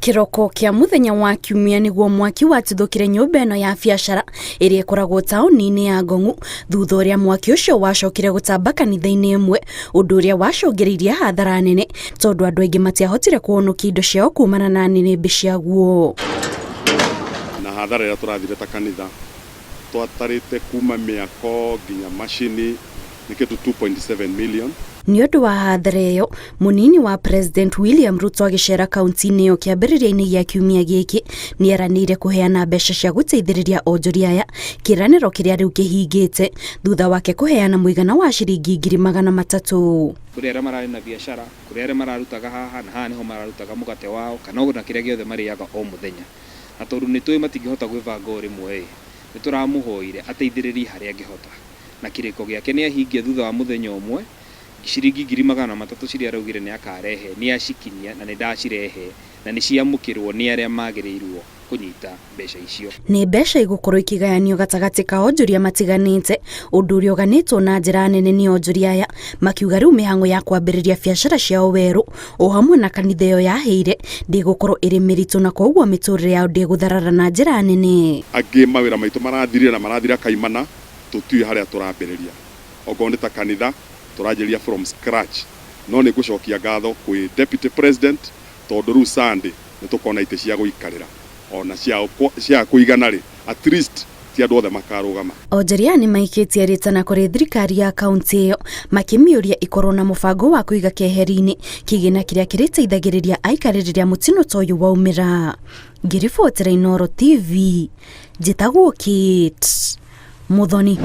Kĩroko kĩa mũthenya wa Kiumia nĩguo mwaki watuthũkire nyũmba ĩno ya biacara ĩrĩa ĩkoragwo taũni-inĩ ya Ngong'u thutha ũrĩa mwaki ũcio wacokire gũtamba kanitha-inĩ ĩmwe, ũndũ ũrĩa wacũngĩrĩirie hathara nene tondũ andũ aingĩ matiahotire kũhonokia indo ciao kumana na nĩnĩmbĩ ciaguo. Na hathara ĩrĩa tũrathire ta kanitha twatarĩte kuma mĩako nginya macini nĩ kĩndũ 2.7 million. Nĩ ũndũ wa hathara ĩyo, mũnini wa President William Ruto agĩceera kaunti-inĩ ĩyo kĩambĩrĩria-inĩ gĩa kiumia gĩkĩ nĩ eranĩire kũheana mbeca cia gũteithĩrĩria onjoria aya, kĩĩranĩro kĩrĩa rĩu kĩhingĩte thutha wake kũheana mũigana wa ciringi 300,000. Kũrĩ arĩa mararĩ na biacara, kũrĩ arĩa mararutaga haha na haha nĩho mararutaga mũgate wao kana ona kĩrĩa gĩothe marĩaga o mũthenya. Na tondũ nĩ tũĩ matingĩhota gwĩbanga o rĩmwe ĩ, nĩ tũramũhoire ateithĩrĩrie harĩa angĩhota. Na kĩrĩko gĩake nĩ ahingia thutha wa mũthenya ũmwe, ciringi 300,000 ciria araugire nĩ akarehe nĩ acikinyia na nĩ ndacirehe na nĩ ciamũkĩrwo nĩ arĩa magĩrĩirwo kũnyita mbeca icio. Nĩ mbeca igũkorwo ikĩgayanio gatagatĩ ka onjoria matiganĩte, ũndũ ũrĩa ũganĩtwo na njĩra nene nĩ onjoria aya, makiuga rĩu mĩhang'o ya kwambĩrĩria biacara ciao werũ o hamwe na kanitha ĩyo yahĩire ndĩgũkorwo ĩrĩ mĩritũ na koguo mĩtũrĩre yao ndĩgũtharara na njĩra nene. Angĩ mawĩra maitũ marathirire na marathira kaimana, tũtiũĩ harĩa tũrambĩrĩria. Okorwo nĩ ta kanitha, tũranjĩrĩria from scratch. No nĩ ngũcokia ngatho kwĩ Deputy President tondũ rĩu Sunday nĩ tũkorwo na itĩ cia gũikarĩra ona cia kũigana rĩ, at least ti andũ othe makarũgama. Onjoria aya nĩmaikĩtie rĩtana kũrĩ thirikari ya kauntĩ ĩyo makĩmĩũria ĩkorwo na mũbango wa kũiga keheri-inĩ kĩgĩna kĩrĩa kĩrĩteithagĩrĩria aikari rĩrĩa mũtino ta ũyũ waumĩra. Ngĩribotera Inooro TV, njĩtagwo Kate Muthoni.